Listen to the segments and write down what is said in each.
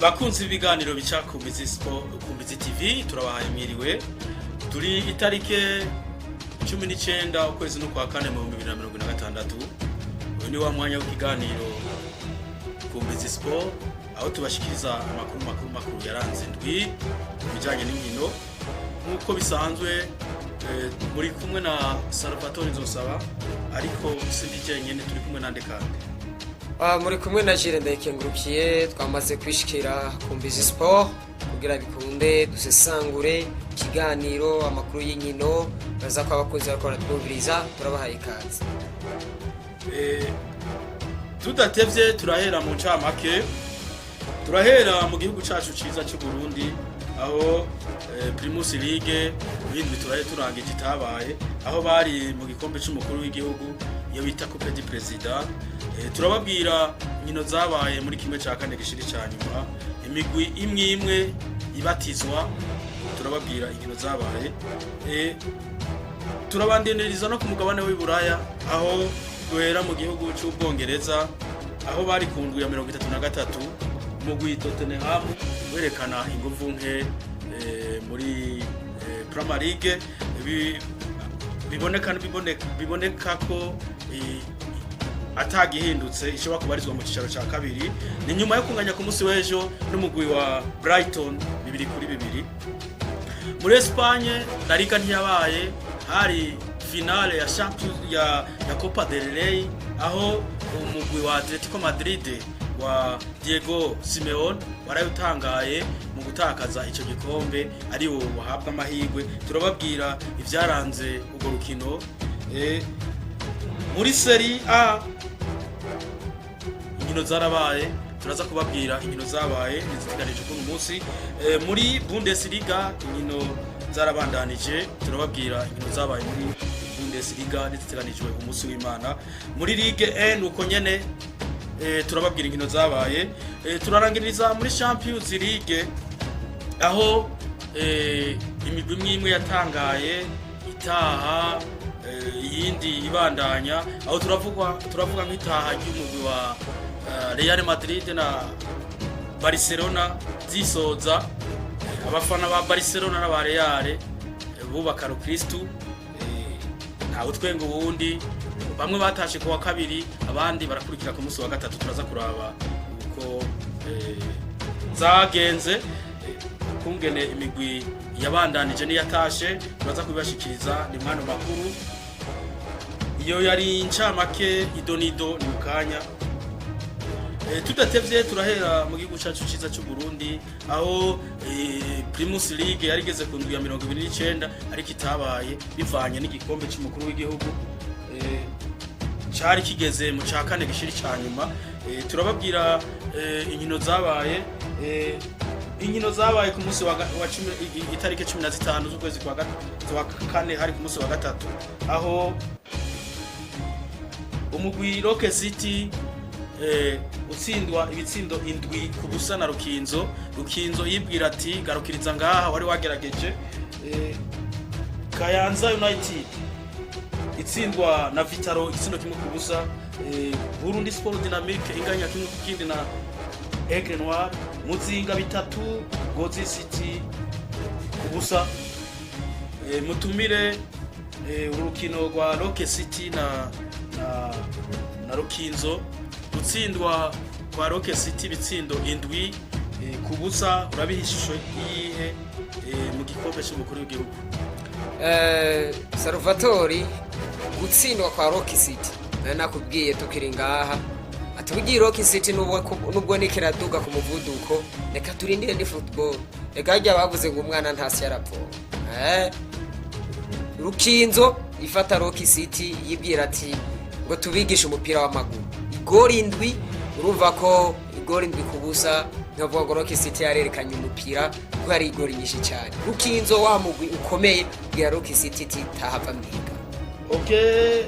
Bakunzi b'ibiganiro bica ku Mbizi Sport, ku Mbizi TV, turabahaye mwiriwe. Turi itarike 19 ukwezi n'ukwa kane mu 2026. Uyu ni wa mwanya w'ikiganiro ku Mbizi Sport, aho tubashikiriza amakuru makuru makuru yaranze indwi mu bijanye n'inkino. Nk'uko bisanzwe, muri kumwe na Salvatore Nzosaba, ariko sindi jenyene, turi kumwe nande kandi? Muri kumwe na Jire Ndayikengurukiye. Twamaze kwishikira ku Mbizi Sport kugira bikunde dusesangure ikiganiro, amakuru y'inkino. Baza ko abakunzi bariko baratwumviriza, turabahaye ikaze. Tudatevye turahera mu ncamake, turahera mu gihugu cacu ciza c'u Burundi, aho Primus League bindwi turaye turangije itabaye, aho bari mu gikombe c'umukuru w'igihugu, iyo bita Coupe du Président. Turababwira inkino zabaye muri kimwe ca kane gishiri ca nyuma, imigwi imwe imwe ibatizwa, turababwira inkino zabaye. Turabandendereza no ku mugabane w'i Buraya, aho duhera mu gihugu cy'Ubwongereza, aho bari ku ndwi ya 33, umugwi Tottenham werekana inguvu nke muri Premier League. Biboneka ko atagihindutse ishobora kubarizwa mu cicaro ca kabiri. Ni nyuma yo kunganya ku munsi w'ejo n'umugwi wa Brighton 2-2. Muri Espagne, La Liga ntiyabaye, hari finale ya Champions ya Copa del Rey, aho umugwi wa Atletico Madrid wa Diego Simeone waraye utangaye mu gutakaza ico gikombe, ari wo wahabwa amahirwe. Turababwira ivyaranze urwo rukino. Muri Serie A inkino zarabaye, turaza kubabwira inkino zabaye niziteganije kuri uyu munsi. Muri Bundesliga inkino zarabandanije, turababwira inkino zabaye muri Bundesliga niziteganijwe umunsi w'Imana. Muri Ligue 1 uko nyene, turababwira inkino zabaye. Turarangiriza muri Champions League, aho imigwi imwe imwe yatangaye itaha, iyindi ibandanya, aho turavuga nk'itaha ry'umugwi wa Real Madrid na Barcelona zisoza. Abafana ba Barcelona n'aba Real bubaka rukristu, ntawe utwenga uwundi. Bamwe batashe ku wa kabiri, abandi barakurikira ku munsi wa gatatu. Turaza kuraba uko zagenze, kungene imigwi yabandanije n'iyatashe, turaza kubibashikiriza. Ni mwano makuru, iyo yari incamake, idonido ni mukanya. Tudatevye turahera mu gihugu cacu ciza c'u Burundi, aho Primus League yari igeze ku ndwi ya 29, ariko itabaye bivanye n'igikombe c'umukuru w'igihugu cari kigeze mu ca kane gishiri ca nyuma. Turababwira inkino zabaye, inkino zabaye ku munsi wa cumi, itariki 15 z'ukwezi kwa kane, hari ku munsi wa gatatu, aho umugwi Rock City utsindwa ibitsindo 7-0 na Rukinzo. Rukinzo yibwira ati: "Garukiriza ngaha, wari wagerageje." Kayanza United itsindwa na Vitaro igitsindo 1-0. Burundi Sport Dynamique inganya 1-1 na Aigle Noir. Muzinga 3, Ngozi City 0. Mutumire, urukino rwa Rock City na Rukinzo, gutsindwa kwa Rock City ibitsindo 7-0, urabiha ishusho iyihe mu gikombe cy'umukuru w'igihugu? Salvatori, gutsindwa kwa Rock City, nari nakubwiye tukiri ngaha atubwiye Rock City nubwo nikiraduga ku muvuduko, reka turindire, ni football. Reka harya bavuze ngo umwana ntasi yarapfuye. Rukinzo ifata Rock City yibwira ati ngo tubigishe umupira w'amaguru, igori 7. Urumva ko igori 7-0, nkavuga ngo Rock City yarerekanye umupira ko yari igori nyinshi cyane. Rukinzo wa mugwi ukomeye bwira Rock City iti tahava mwiga. Okay,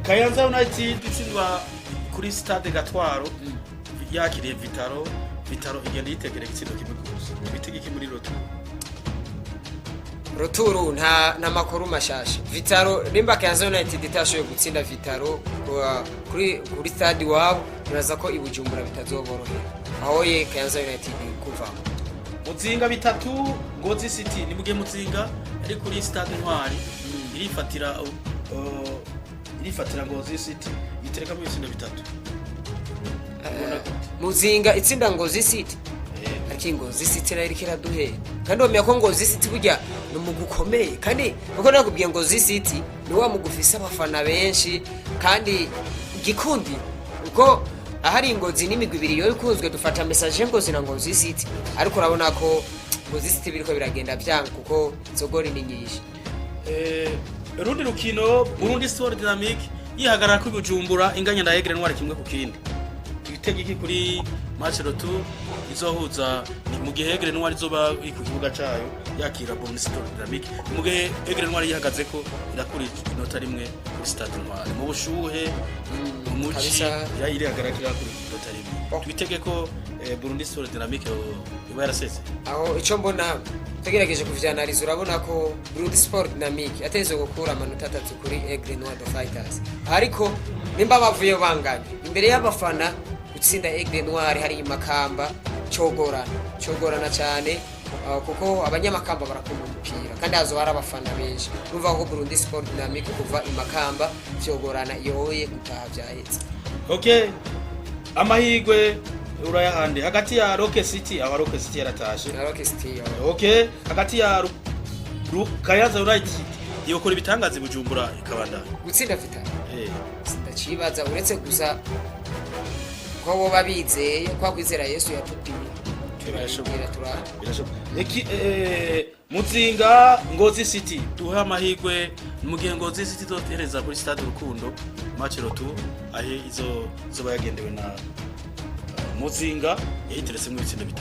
Kayanza United itsindwa kuri Stade Gatwaro yakiriye Vitaro. Vitaro igenda yitegera igitsindo 1-0. Tubitege muri retour? Retour nta makuru mashasha. Vitaro, nimba Kayanza United itashoboye gutsinda Vitaro kuri stade iwabo, nibaza ko i Bujumbura bitazoborohera. Aho ye Kayanza United kuvamo. Muzinga 3, Ngozi City. Ni mugihe Muzinga ari kuri Stade Intwari irifatira Ngozi City, iterekamo ibitsindo 3. Ubona gute? Muzinga itsinda Ngozi City? Ariko Ngozi City nayo iriko iraduhera, kandi wamenya ko Ngozi City burya ni umugwi ukomeye, kandi kuko nakubwiye, Ngozi City ni wa mugwi ufise abafana benshi kandi gikundi, kuko ahari Ngozi n'imigwi ibiri yo ikunzwe, dufata Message Ngozi na Ngozi City. Ariko urabona ko Ngozi City biriko biragenda vyanga, kuko izo gori ni nyinshi. Urundi rukino, Burundi Sport Dynamique yihagarara ko Bujumbura inganya na Aigle Noir 1-1. Twitege iki kuri match retour izohuza? Ni mu gihe Aigle Noir izoba iri ku kibuga cayo yakira Burundi Sport Dynamique. Ni mu gihe Aigle Noir yihagaze ko irakura inota 1 kuri Stade Intwari mu bushuhe, mu muci. Kabisa. Irihagarara ko irakura inota 1. Oh. Twitege ko Burundi Sport Dynamique iba yaraseze. Aho icyo mbona, tugerageje kuvyanaliza, urabona ko Burundi Sport Dynamique yateze gukura amanota 3 kuri Aigle Noir the Fighters, ariko nimba bavuye banganya imbere y'abafana, gutsinda Aigle Noir hari Imakamba cogorana cyane, kuko abanyamakamba barakunda umupira kandi hazoba hari abafana benshi. Urumva ko Burundi Sport Dynamique kuva Imakamba vyogorana, yoye gutaha vyahetse. Okay, amahirwe urayahande hagati ya Rock City, aba Rock City yaratashe. Na Rock City yo. Okay, hagati ya Kayanza United yokora ibitangaza i Bujumbura ikabandanya? Gutsinda Vital'O? Sindacibaza, uretse gusa ko boba bizeye kwa kwizera Yesu yatubwiye. Birashoboka. Turara. Birashoboka. Muzinga Ngozi City, duhe amahirwe mu gihe Ngozi City izotereza kuri Stade Urukundo match retour, ahe izo izoba yagendewe na Muzinga yahiteretsemo ibitsindo 3.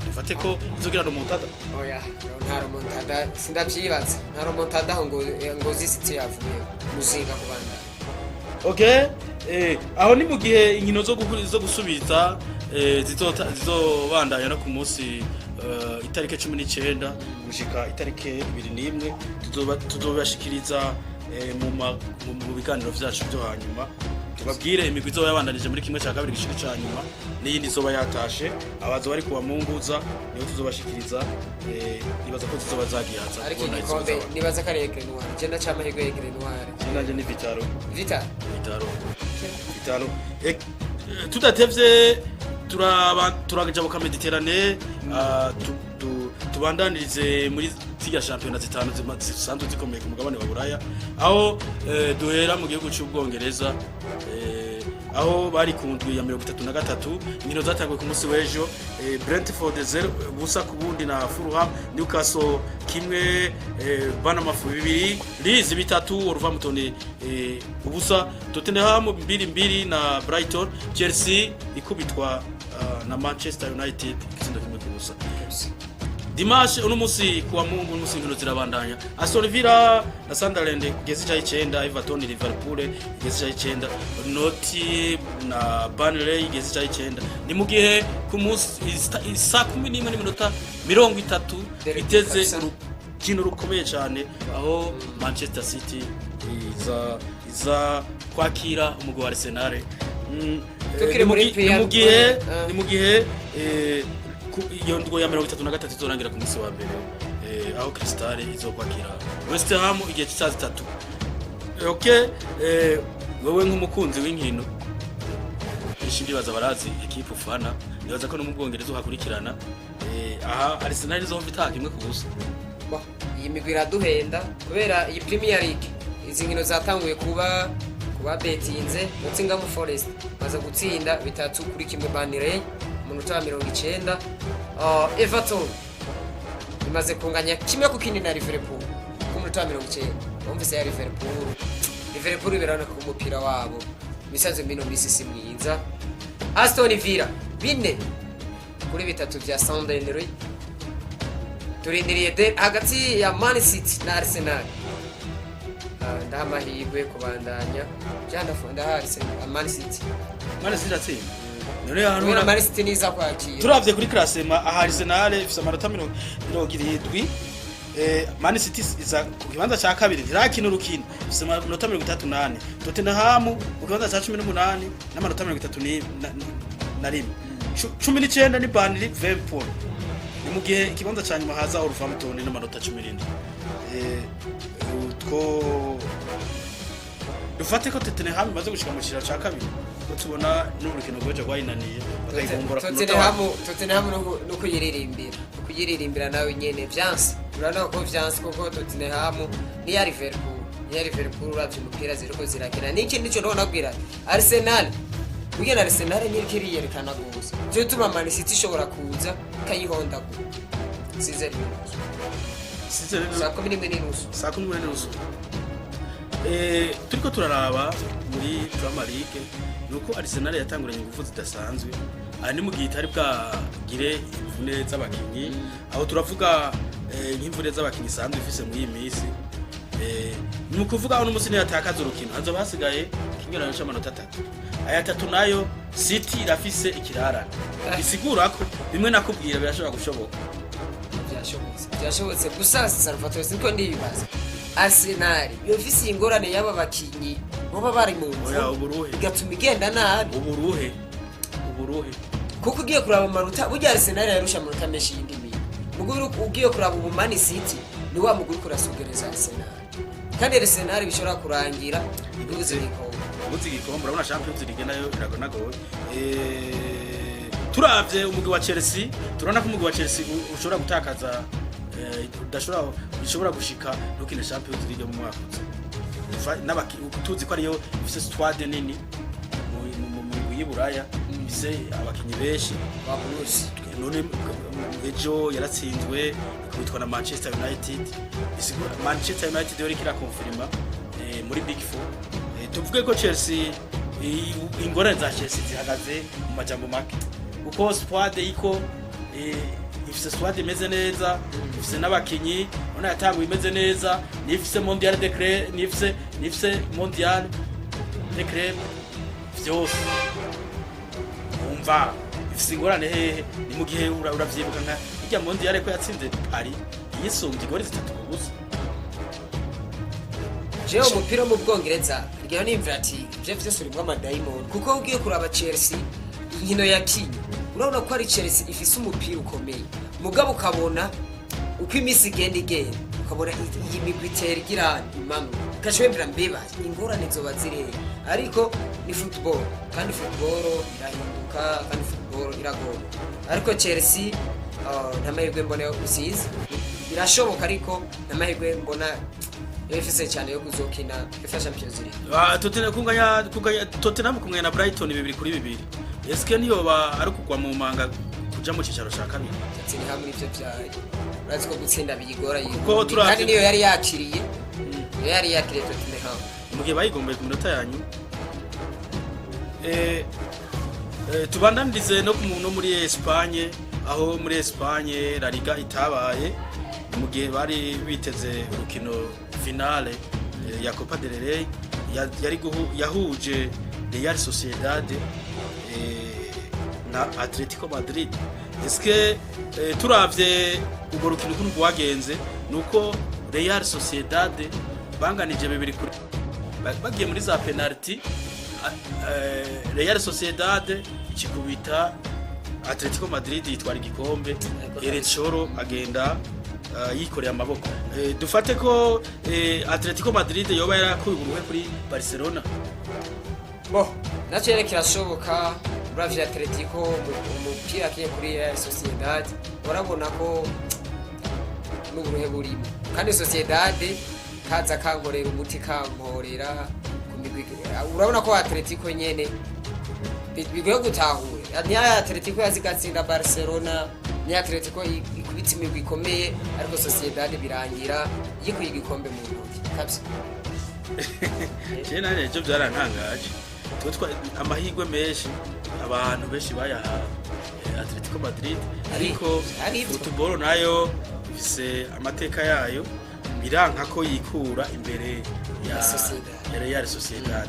Dufate ko izogira remontada? Oya, nta remontada, sindavyibaza, nta remontada aho ngo Ngozi City yavuye. Muzinga kubandanya. Okay, aho ni mu gihe inkino zo gusubiza zizobandanya no ku munsi itariki 19 gushika itariki 21. Tuzobashikiriza mu biganiro vyacu byo hanyuma, tubabwire imigwi izoba yabandanije muri 1/2 gishika ca nyuma n'iyindi izoba yatashe. Abazo bari kuwa munguza niho tuzobashikiriza. Nibaza ko zizoba zagihaza Ariko kubona izoba igikombe zabaye. Nibaza ko ari Aigle Noir, je ndacamahirwe Aigle Noir. Nanje ni Vital'O. Vita. Vital'O, Vital'O. Tudatevye turaba turajabuka Mediterane, tubandanirize muri zirya shampiyona zitanu zisanzwe zikomeye ku mugabane wa Buraya, aho duhera mu gihugu cy'Ubwongereza, aho bari ku ndwi ya 33. Inkino zatanguye ku munsi w'ejo: Brentford 0-0 na Fulham, Newcastle 1, Bournemouth 2, Leeds 3, Wolverhampton 0, Tottenham 2-2 na Brighton, Chelsea ikubitwa na Manchester United igitsindo 1-0. Dimanche, uno munsi kuwa Mungu, uno munsi inkino zirabandanya: Aston Villa na Sunderland igeze cya 9, Everton Liverpool igeze cya 9, Noti na Burnley igeze cya 9. Ni mu gihe ku munsi isaa 11:30 Derby iteze kabisa. urukino rukomeye cyane, aho Manchester City iza kwakira umugwi wa Arsenal. Tukiri muri Ni mu gihe Ah. ni mu gihe iyo ndwi ya 33 izorangira ku munsi wa mbere, aho Crystal izokwakira West Ham igihe cy'isaha 3. Okay, wewe nk'umukunzi w'inkino, benshi ndibaza barazi ekipe ufana, nibaza ko no mu Bwongereza uhakurikirana. Aha Arsenal izomva itaha 1-0. Bo, iyi migwi iraduhenda kubera iyi Premier League, izi nkino zatanguye kuba betinze. Nottingham Forest maze gutsinda 3-1 Burnley mu munota wa 90. Everton imaze kunganya 1-1 na Liverpool ku munota wa 90. Wumvise ya Liverpool biraboneka ko umupira wabo misanzwe mino misi si mwiza. Aston Villa 4-3 vya Sunderland. Turindiriye de hagati ya Man City na Arsenal. Ndaha amahirwe kubandanya ndaha Arsenal, Man City. Man City iratsinda none hano? Kubera Man City niza kwakira. Turavye kuri classement aha, Arsenal ifise amanota 70, Man City iza ku kibanza ca kabiri, ntirakina urukino, ifise amanota 38, Tottenham ku kibanza ca 18 n'amanota 31. 19 ni Burnley 20 points. Ni mu gihe ikibanza ca nyuma haza Wolverhampton n'amanota 17. Utwo dufate ko Tottenham imaze gushika mu cicaro ca kabiri, ko tubona n'urukino rw'ejo rwayinaniye bakayigombora ku munota wa Tottenham no kuyiririmbira, kuyiririmbira nawe nyene vyanse. Urabona ko vyanse kuko Tottenham niya Liverpool, niya Liverpool uravye umupira ziriko zirakina. N'ikindi nico ndabona kubwira Arsenal, burya na Arsenal ntiriko iriyerekana gose, nico gituma Man City ishobora kuza ikayihondagura 6h30. Size rero. 11:30. 11:30. Turiko turaraba muri Premier League nuko Arsenal yatanguranye ingufu zidasanzwe, aha ni mu gihe itari bwagire imvune z'abakinyi. Aho turavuga nk'imvune z'abakinyi isanzwe ifise muri iyi minsi. Ni ukuvuga aho n'umunsi niyatakaza urukino hazoba hasigaye ikinyuranyo c'amanota 3. Aya 3 nayo City irafise ikirarane, bisigura ko bimwe nakubwira birashobora gushoboka. Byashobotse, byashobotse gusa Salvatore, siko ndibibaza, Arsenal yofise ingorane y'aba bakinyi boba bari mu Oya, mvune uburuhe. bigatuma igenda nabi. Uburuhe, uburuhe. Kuko ugiye kuraba amanota, burya Arsenal yarusha amanota menshi y'indi migwi. Mugo ugiye kuraba ubu Man City ni wa mugwi uriko urasugereza Arsenal, kandi Arsenal bishobora kurangira ibuze igikombe. Ubuze igikombe. Urabona Champions League nayo iragonagoye. Turavye umugwi wa Chelsea, turabona ko umugwi wa Chelsea ushobora gutakaza, udashobora, bishobora gushika ntukine Champions League mu mwaka uza. Tuzi ko ariyo ifise squad nini mu migwi y'Iburaya, ifise abakinyi benshi. Ba Blues. None ejo yaratsinzwe ikubitwa na Manchester United. Manchester United yo iriko irakonfirima muri Big Four. Tuvuge ko Chelsea, ingorane za Chelsea zihagaze mu majambo make, kuko squad iko ifise squad imeze neza, ifise n'abakinyi ubona yatanguye imeze neza, nifise mondial de club, nifise mondial de club vyose. Umva, ifise ingorane hehe? Ni mu gihe uravyibuka nka irya mondial ko yatsinze Paris yisumbye igori 3-0. Jewe umupira wo mu Bwongereza ryaho nimvira ati ivyo vyose urimwo amadayimoni, kuko ugiye kuraba Chelsea inkino yakinye, urabona ko ari Chelsea ifise umupira ukomeye, mugabo ukabona uko iminsi igenda igenda, ukabona iyi migwi itera igira imanuka, ugaca wemera mbeba ingorane zoba ziri hehe? Ariko ni football, kandi football irahinduka, kandi football iragora. Ariko Chelsea nta mahirwe mbona yo usize, birashoboka, ariko nta mahirwe mbona ifise cyane yo kuzokina UEFA Champions League. Ah, Tottenham kunganya Tottenham kunganya na Brighton 2-2. Eske niyoba ari kugwa mu manga kuja mu cicaro ca kabiri? Tottenham nivyo vyayo, urazi ko gutsinda biyigora. Kuko turavye- Kandi niyo yari yakiriye, niyo yari yakiriye Tottenham. Mu gihe bayigomboye ku minota yanyu. Tubandanirize no muri Espagne, aho muri Espagne La Liga itabaye, mu gihe bari biteze urukino finale ya Copa del Rey yari yahuje Real Sociedad na Atletico Madrid. Eske turavye urwo rukino ukuntu rwagenze, nuko Real Sociedad banganije 2 kuri bagiye muri za penalty, Real Sociedad ikikubita Atletico Madrid yitwara igikombe. El Cholo agenda yikoreye amaboko. Dufate ko Atletico Madrid yoba yarakuye uburuhe kuri Barcelona? Bo nacyo rero kirashoboka. Uravye Atletico umupira akiye kuri Real Sociedad, urabona ko n'uburuhe burimo, kandi Sociedad kaza kankorera umuti, kankorera ku migwi. Urabona ko Atletico nyene bigoye gutahura. Ni ya Atletico yazigatsinda Barcelona, ni Atletico ikubita imigwi ikomeye, ariko Sociedad birangira yikuye igikombe mu ntoki kabisa. Je nanje ejo byarantangaje. Twe amahirwe menshi abantu benshi bayahawe Atletico Madrid, ariko Ari ibyo. football nayo ifise amateka yayo, biranka ko yikura imbere ya Sociedad. ya Real Sociedad.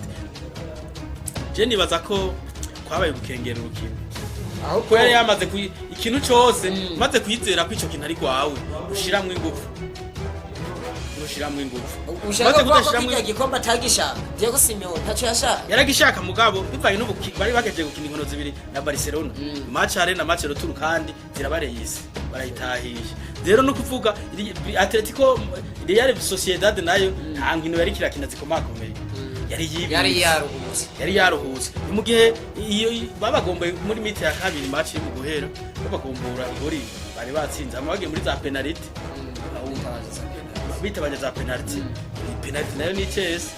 Je nibaza ko kwabaye gukengera urukino, aho ko yari yamaze ikintu cose maze kwizera ko ico kintu ari kwawe ushiramwo ingufu. Ni Ntushiramwo ingufu. Ushaka Umaze kuvuga ko kudashiramwo kirya gikombe atagishaka Diego Simeone, ntacyo yashaka? Yaragishaka, mugabo bivanye n'ubu bari bagejeje gukina inkino zibiri na Barcelona, match aller na match retour, kandi zirabareyise, barayitahiye. Rero no kuvuga Atletico, Real Sociedad nayo nta nkino yari kirakina zikomakomeye, yari yibitse. Yari yaruhutse. Yari yaruhutse. Ni mu gihe iyo babagomboye muri mi-temps ya kabiri, match iri mu guhera, babagombora igori bari batsinze, hama bagiye muri za penalty, bitabaje za penalty, penalty nayo ni Chelsea.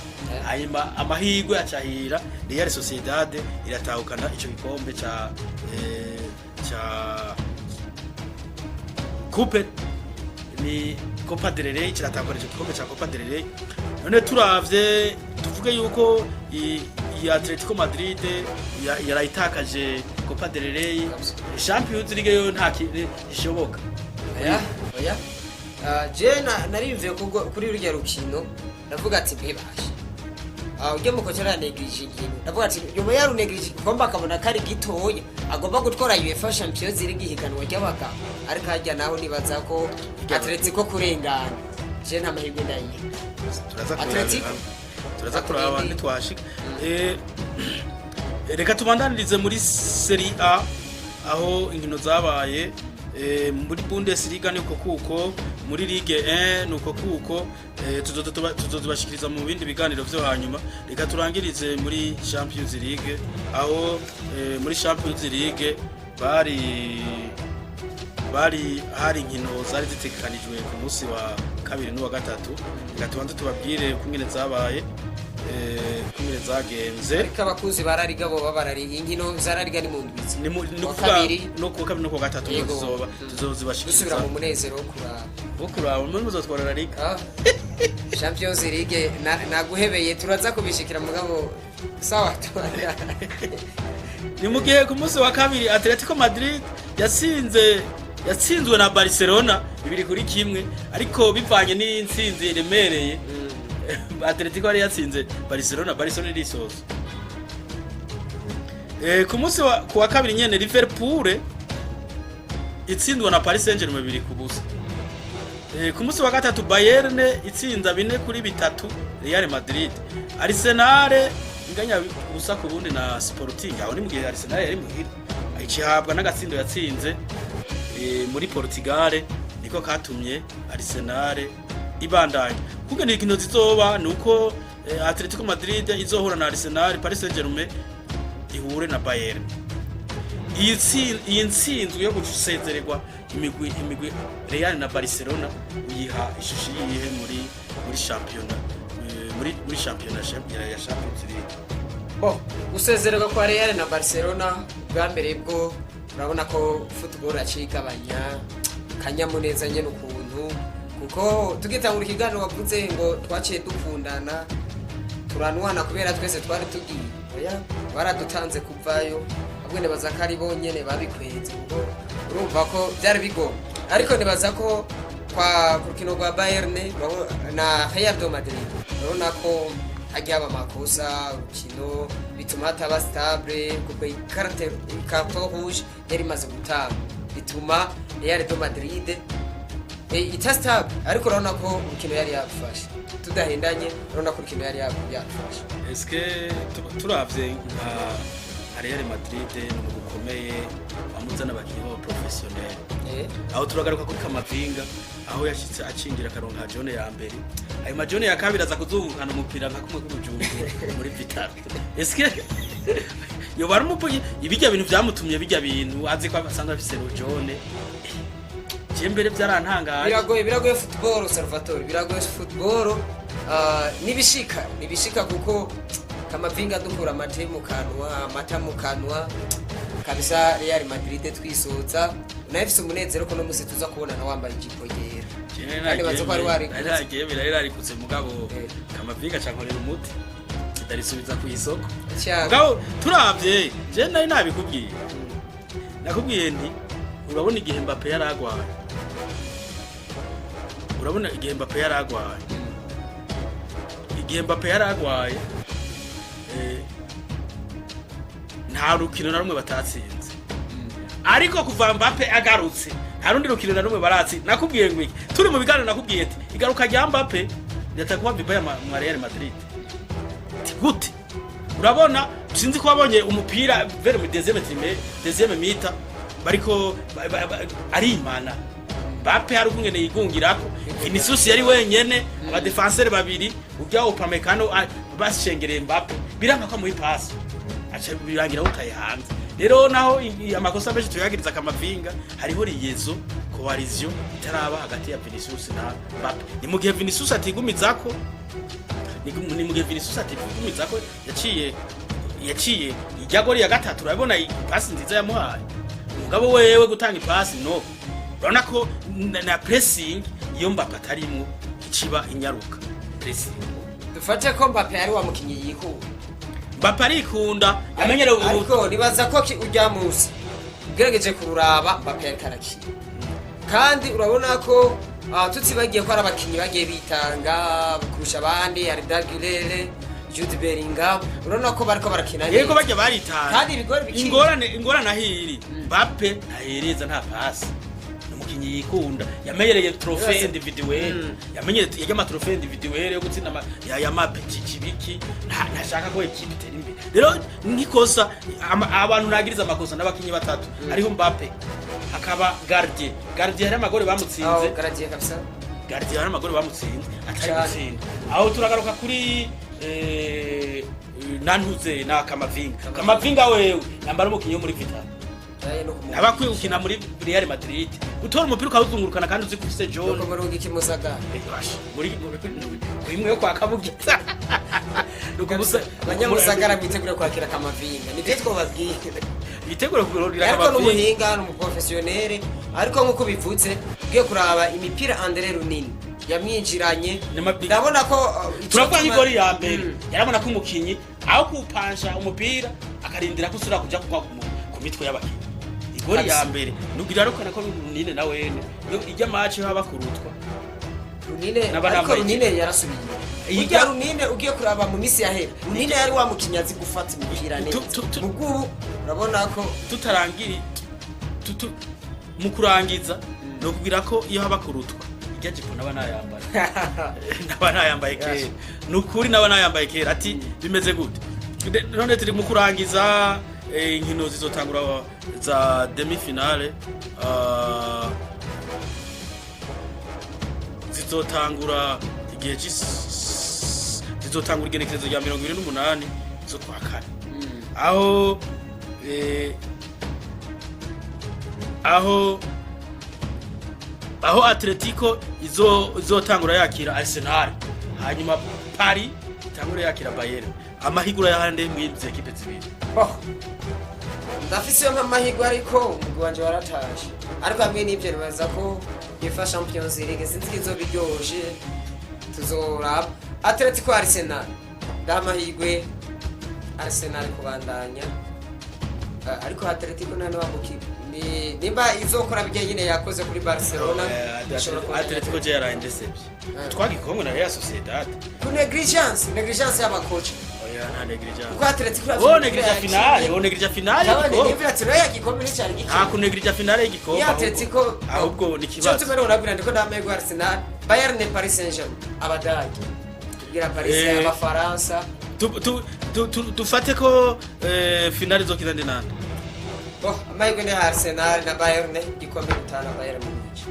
Hanyuma amahirwe acahira Real Sociedad, iratahukana ico gikombe ca coupe, ni Copa del Rey. Kiratahukana ico gikombe ca Copa del Rey. None turavye, tuvuge yuko iyi Atletico Madrid yarayitakaje Copa del Rey. Champions League yo nta ishoboka. Oya, oya. Ah, je narimvuye kuri rurya rukino, ndavuga ati ntibashe. Ujya mukoca aranegirije inkino, ndavuga ati nyuma yarunegirije igikombe akabona ko ari gitoya, agomba gutwara UEFA Champions League, ihiganwa ry'abagabo. Ariko harya naho nibaza ko Atletico kurengana, je nta mahirwe ndayiha. Turaza Atletico? kuraba, turaza kuraba ntitwashika. Reka tubandanirize muri Serie A, aho inkino zabaye. Muri Bundesliga niko kuko, muri Ligue 1 nuko kuko, tuzotubashikiriza mu bindi biganiro vyo hanyuma. Reka turangirize muri Champions League, aho muri Champions League bari hari inkino zari zitegekanijwe ku munsi wa kabiri n'uwa gatatu. Reka tubanze tubabwire uko ingene zabaye, uko ingene zagenze. Ariko abakuzi ba La Liga bo barari inkino za La Liga ni mu ndwizi. Ni Kuwa kuvuga kabiri. No kuwa kabiri no kuwa gatatu niho Yego. tuzoba Dusubira tuzozibashikiriza. mu munezero wo kuraba. Wo kuraba muri muzotwara La Liga. Ah, Champions League naguhebeye, turaza kubishikira mugabo sawa tubanda. Ni mu gihe ku munsi wa kabiri Atletico Madrid yatsinzwe na Barcelona 2-1, ariko bivanye n'intsinzi iremereye Atletico yari yatsinze Barcelona, Barcelona irisoza. Ku munsi wa ku wa kabiri nyene, Liverpool itsindwa na Paris Saint-Germain 2-0. Ku munsi wa gatatu Bayern itsinda 4-3 Real Madrid. Arsenal inganya 0-0 na Sporting. Aho ni mu gihe Arsenal yari muhira, icihabwa n'agatsindo yatsinze muri Portugal, niko katumye Arsenal ibandanya. Kugena inkino zizoba nuko Atletico Madrid izohura na Arsenal, Paris Saint-Germain ihure na Bayern. Iyi ntsinzwe yo gusezererwa imigwi Real na Barcelona, uyiha ishusho yihe muri shampiyona, muri shampiyona ya Champions League? Bo gusezererwa kwa Real na Barcelona bwa mbere bwo, urabona ko football acigabanya kanyamuneza nyene ukuntu, kuko tugitangura ikiganiro wavuze ngo twaciye dukundana turanwana kubera twese twari tugiye. Oya, baradutanze kuvayo, ahubwo nibaza ko ari bonyene babikwenze, kuko urumva ko byari bigomba. Ariko nibaza ko kwa ku rukino rwa Bayern na Real de Madrid, urabona ko hagiye haba amakosa, urukino bituma hataba stable, kuko ikarate carton rouge yari imaze gutanga bituma Real de Madrid ita stable. Ariko urabona ko urukino yari yafashe, tudahendanye, urabona ko urukino yari yafashe. Eske turavye nka Real Madrid ni umugwi ukomeye wamuzana abakinyi b'aba professionnel. Aho turagaruka kuri Kamavinga, aho yashitse acinjira akaronka jaune ya mbere, ayo ma jaune ya kabiri aza kuzungukana umupira nka kumwe k'ubujumbura muri Vital'O. Eske yoba ari umupo ibijya bintu vyamutumye bijya bintu azi ko asanzwe afise jaune? Je mbere vyarantangaje. Biragoye, biragoye football, Salvatore, biragoye football. Nibishika, nibishika, kuko Kamavinga dukura amate mu kanwa, amata mu kanwa kabisa. Real Madrid twisoza nawe ifise umunezero ko no musi tuza kubonana wambaye ijipo yera, kandi bazi ko wari warikutse. Naragiye birarikutse, mugabo Kamavinga cankorera umuti ndarisubiza ku isoko. Cyane. Mugabo turavye, je nari nabikubwiye, nakubwiye nti urabona igihe Mbappe yaragwaye, urabona igihe Mbappe yaragwaye, igihe Mbappe yaragwaye, nta rukino na rumwe batatsinze. Ariko kuva Mbappe agarutse, nta Nta rundi rukino na rumwe baratsi. Nakubwiye ngo iki turi mu biganiro, nakubwiye ati igaruka rya Mbappe riratakuba vibaya ma Real Madrid. Ati gute? Urabona, sinzi ko wabonye umupira vers mu deuxième time, deuxième mi-temps, bariko arimana Mbappe, hari ukungene yigungirako. Vinicius yari wenyene, abadefenseur babiri urya Upamecano bashengereye Mbappe, biranga ko amuha ipasi, aca birangira utaye hanze. Rero naho amakosa menshi tuyagiriza Kamavinga, hariho liaison, coalition itaraba hagati ya Vinicius na Mbappe. Ni mu gihe Vinicius atigumizako, ni mu gihe Vinicius atigumizako, yaciye ijya gori ya gatatu. Urabona ipasi nziza yamuhaye umugabo wewe gutanga ipasi, no urabona ko na pressing iyo Mbappe atarimwo iciba inyaruka pressing. Dufate ko Mbappe ari wa mukinyi yikunda. Mbappe arikunda, yamenyereye ubu. Ariko nibaza ko urya munsi ugerageje kururaba, Mbappe yariko arakina, kandi urabona ko tutibagiye ko ari abakinyi bagiye bitanga kurusha abandi, Arda Güler, Jude Bellingham, urabona ko bariko barakina Yego. neza. Bajya baritanga. Kandi ibigori bikiri. Ingorane ahiri, Mbappe ntahereza, nta pasi, ni umukinyi yikunda, yamenyereye trophée individuelle, yamenyereye yajya ama trophée individuelle yo gutsinda ya mapetiki biki, ntashaka ko équipe itera imbere. Rero nk'ikosa abantu nagiriza amakosa n'abakinyi batatu, hariho Mbappe, hakaba Gardien. Gardien hari amagore bamutsinze. Aho Gardien kabisa. Gardien hari amagore bamutsinze atari Cane. gutsinda. Aho turagaruka kuri nantuze na Kamavinga. Kamavinga wewe nambara umukinyi wo muri Vital Yaye no kumu abakwiye gukina muri Real Madrid, gutora umupira ukawuzungurukana kandi uzi ko ufise John. No kumurunga ikimusaga. Muri imwe yo kwa Kabugita. Nukubusa. Abanyamusagara mwitegure kwakira Kamavinga, nivyo twobabwiye. Bitegure kurorira Ariko Kamavinga. n'umuhinga, ni umuprofessionnel, ariko nk'uko bivutse ugiye kuraba imipira Andre Runini yamwinjiranye, ndabona ko Turavuga nk'igori ya mbere, yarabona ko umukinyi aho kupansha umupira akarindira ko usubira kuja kugwa ku mitwe y'abakinyi. Igori ya Kabisa. mbere nugira arukana ko Runine na wene iyo ijya match haba kurutwa. Runine N'aba ariko nambaye. Runine yarasubiye. Burya Runine ugiye kuraba mu minsi yahera, Runine yari wa mukinyi azi gufata imipira neza. Mugubu urabona ko Tutarangiri mu kurangiza ni ukubwira ko iyo haba kurutwa ijya jipo naba nayambaye, naba nayambaye kera, ni ukuri naba nayambaye kera. Ati bimeze gute? None turi mu kurangiza, inkino zizotangura za demi finale, zizotangura igihe zizotangura igenekerezo rya 28 z'ukwa kane, aho aho Atletico izotangura yakira Arsenal, hanyuma Paris itangura yakira Bayern. Amahigura y'ahandi mw'izi ekipe zibiri? Oh. Ndafise yo nk'amahirwe, ariko umugwi wanje waratashe, ariko hamwe n'ivyo nibaza ko UEFA Champions League sinzi ko izoba iryoshe, tuzoraba. Atletico Arsenal, ndaha amahirwe Arsenal kubandanya. Ariko Atletico nta niwamukipe ni nimba izokora bijya nyine yakoze kuri Barcelona, ishobora kubandanya. Atletico je yarayindesevye. Twagikomwe na Real Sociedad. Ku négligence y'abakoca. Oya, nta négligence. Kuko Atletico Oh, négligence finale, oh, négligence finale Cyabone y'igikombe. nivyo ati rero yagikombe nticyari Nta gikwiye. kunégligea finale y'igikombe. Ya Atletico Ahubwo ni cyo ikibazo. tumere urabwira ndiko ndamahirwe Arsenal. Bayern, Paris Saint-Germain, Abadage tubwira Paris, Abafaransa. Dufate ko finale izokina ndi nande? Oh, amahirwe ni Arsenal na Bayern, igikombe gutana Bayern Munich.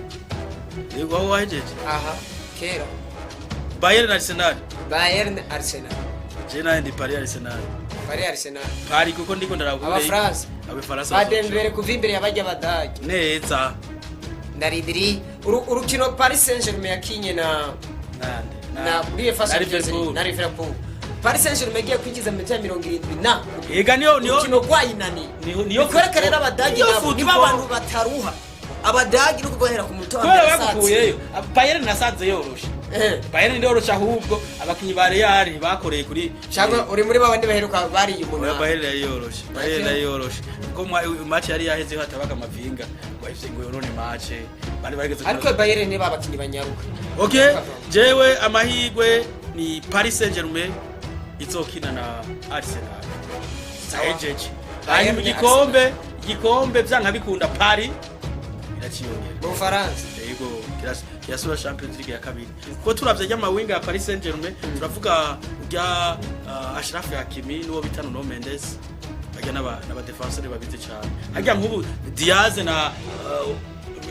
Yego, aho wahejeje. Aha kera. Bayern na Arsenal. Bayern Arsenal. Je naye ndi Paris Arsenal. Paris Arsenal. Paris kuko ndiko ndaraba. Abafaransa. Abafaransa. Ba Dembele kuva imbere y'abajya Abadage. Neza. Ndarindiri urukino Paris Saint-Germain yakinye na Nande? na muri UEFA Na Champions League Liverpool. Na Liverpool. Paris Saint-Germain igiye kwinjiza mu minota ya 70 na Ega niyo urukino rwayinaniye. Niyo Bikwereka rero Abadage niyo nabo football. niba abantu bataruha, Abadage no kuguhera ku muto wa Kubera mbere bagukuyeyo Bayern nasanze yoroshe. Bayern ndiroroshe, ahubwo abakinyi ba Real bakoreye kuri Cyangwa uri muri babandi baheruka bariye Oya. umunani? Bayern yari yoroshe, Bayern yari yoroshe kuko match yari yaheze hatabaga amavinga ngo ahise ngo yorone match bari bageze. Ariko Bayern niba abakinyi banyaruka. Okay, jewe amahigwe ni Paris Saint-Germain izokina na Arsenal. Sahejeje. Hanyuma igikombe vyanka bikunda Paris. Iraciyongera. Mu Bufaransa. Yego, kirasura Champions League ya kabiri, kuko turavye ry'amawinga ya Paris Saint-Germain, turavuga urya Achraf Hakimi n'uwo bita Nuno Mendes, harya n'aba défenseur babizi cyane. Harya nk'ubu Diaz na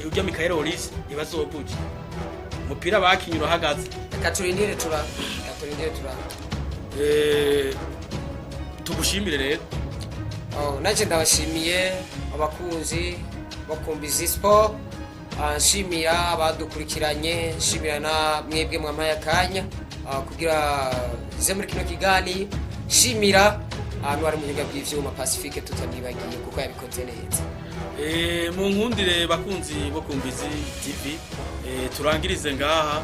urya Michael Olise ntibazobuje umupira bakinye urahagaze. Reka turindire tura. Tugushimire rero. Oh, nanje ndabashimiye abakunzi bakumbizi sport. Nshimira abadukurikiranye, nshimira na mwebwe mwampaye akanya kugira ze muri kino kiganiro, nshimira ahantu hari mu buhinga bw'ivyuma Pacifique tutanibagiye kuko yabikoze neza. Mu nkundire bakunzi bo Kumbizi TV, turangirize ngaha.